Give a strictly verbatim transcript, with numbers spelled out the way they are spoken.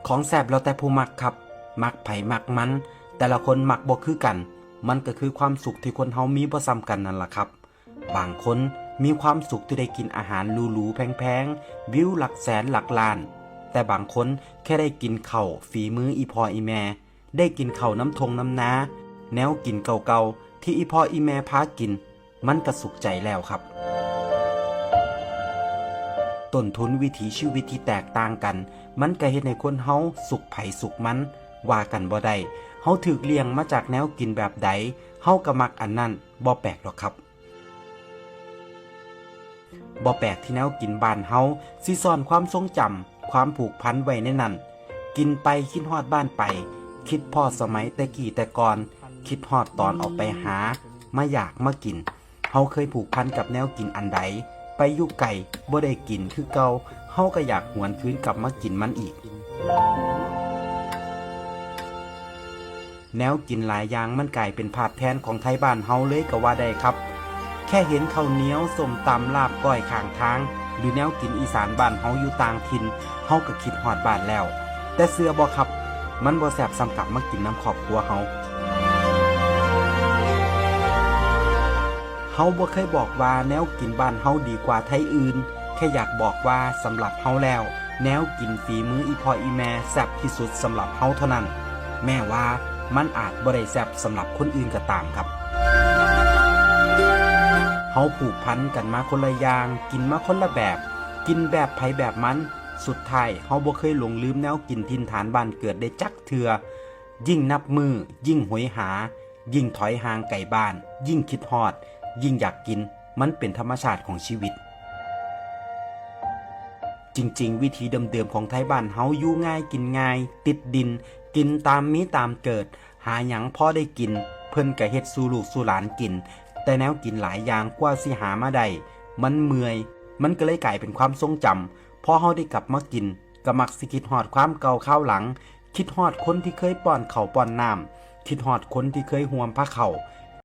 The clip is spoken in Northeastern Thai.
ของแซ่บแล้วแต่ผู้มักครับ มักไผมักมัน แต่ละคนมักบ่คือกัน มันก็คือความสุขที่คนเฮามีบ่ซ้ำกันนั่นล่ะครับ บางคนมีความสุขที่ได้กินอาหารหรูๆแพงๆ วิวหลักแสนหลักล้าน แต่บางคนแค่ได้กินข้าวฝีมืออีพ่ออีแม่ ได้กินข้าวน้ำทงน้ำนา แนวกินเก่าๆที่อีพ่ออีแม่พากิน มันก็สุขใจแล้วครับ ต้นทุนวิถีชีวิตที่แตกต่างกัน มันก็เฮ็ดให้คนเฮาสุขไผสุขมัน ว่ากันบ่ได้ เฮาถูกเลี้ยงมาจากแนวกินแบบใด เฮาก็มักอันนั้น บ่แปลกดอกครับ บ่แปลกที่แนวกินบ้านเฮาสิซ่อนความทรงจำ ความผูกพันไว้ในนั้น กินไปคิดฮอดบ้านไป คิดพ้อสมัยแต่กี้แต่ก่อน คิดฮอดตอนออกไปหา มาอยากมากิน เฮาเคยผูกพันกับแนวกินอันใด ไปอยู่ไกลบ่ได้กินคือเก่า เฮาก็อยากหวนคืนกลับมากินมันอีก แนวกินหลายอย่างมันกลายเป็นภาพแทนของไทบ้านเฮาเลยก็ว่าได้ครับ แค่เห็นข้าวเหนียว ส้มตำ ลาบก้อยข้างทาง หรือแนวกินอีสานบ้านเฮาอยู่ต่างถิ่น เฮาก็คิดฮอดบ้านแล้ว แต่เชื่อบ่ครับ มันบ่แซ่บส่ำกลับมากินนำครอบครัวเฮา เฮาบ่เคยบอกว่าแนวกินบ้านเฮาดีกว่าไทอื่น แค่อยากบอกว่าสำหรับเฮาแล้ว แนวกินฝีมืออีพ่ออีแม่แซ่บที่สุดสำหรับเฮาเท่านั้น แม้ว่ามันอาจบ่ได้แซ่บสำหรับคนอื่นก็ตามครับ เฮาผูกพันกันมาคนละอย่าง กินมาคนละแบบ กินแบบไผแบบมัน สุดท้ายเฮาบ่เคยหลงลืมแนวกินถิ่นฐานบ้านเกิดได้จักเทื่อ ยิ่งนับมื้อ ยิ่งโหยหา ยิ่งถอยห่างไกลบ้าน ยิ่งคิดฮอด ยิ่งอยากกิน มันเป็นธรรมชาติของชีวิต จริงๆ วิถีเดิมๆของไทบ้านเฮาอยู่ง่ายกินง่าย ติดดิน กินตามมีตามเกิด หาหยังพอได้กิน เพิ่นก็เฮ็ดสู่ลูกสู่หลานกิน แต่แนวกินหลายอย่างกว่าสิหามาได้ มันเมื่อย มันก็เลยกลายเป็นความทรงจำ พอเฮาได้กลับมากิน ก็มักสิคิดฮอดความเก่าคราวหลัง คิดฮอดคนที่เคยป้อนข้าวป้อนน้ำ คิดฮอดคนที่เคยห่วมพาข้าว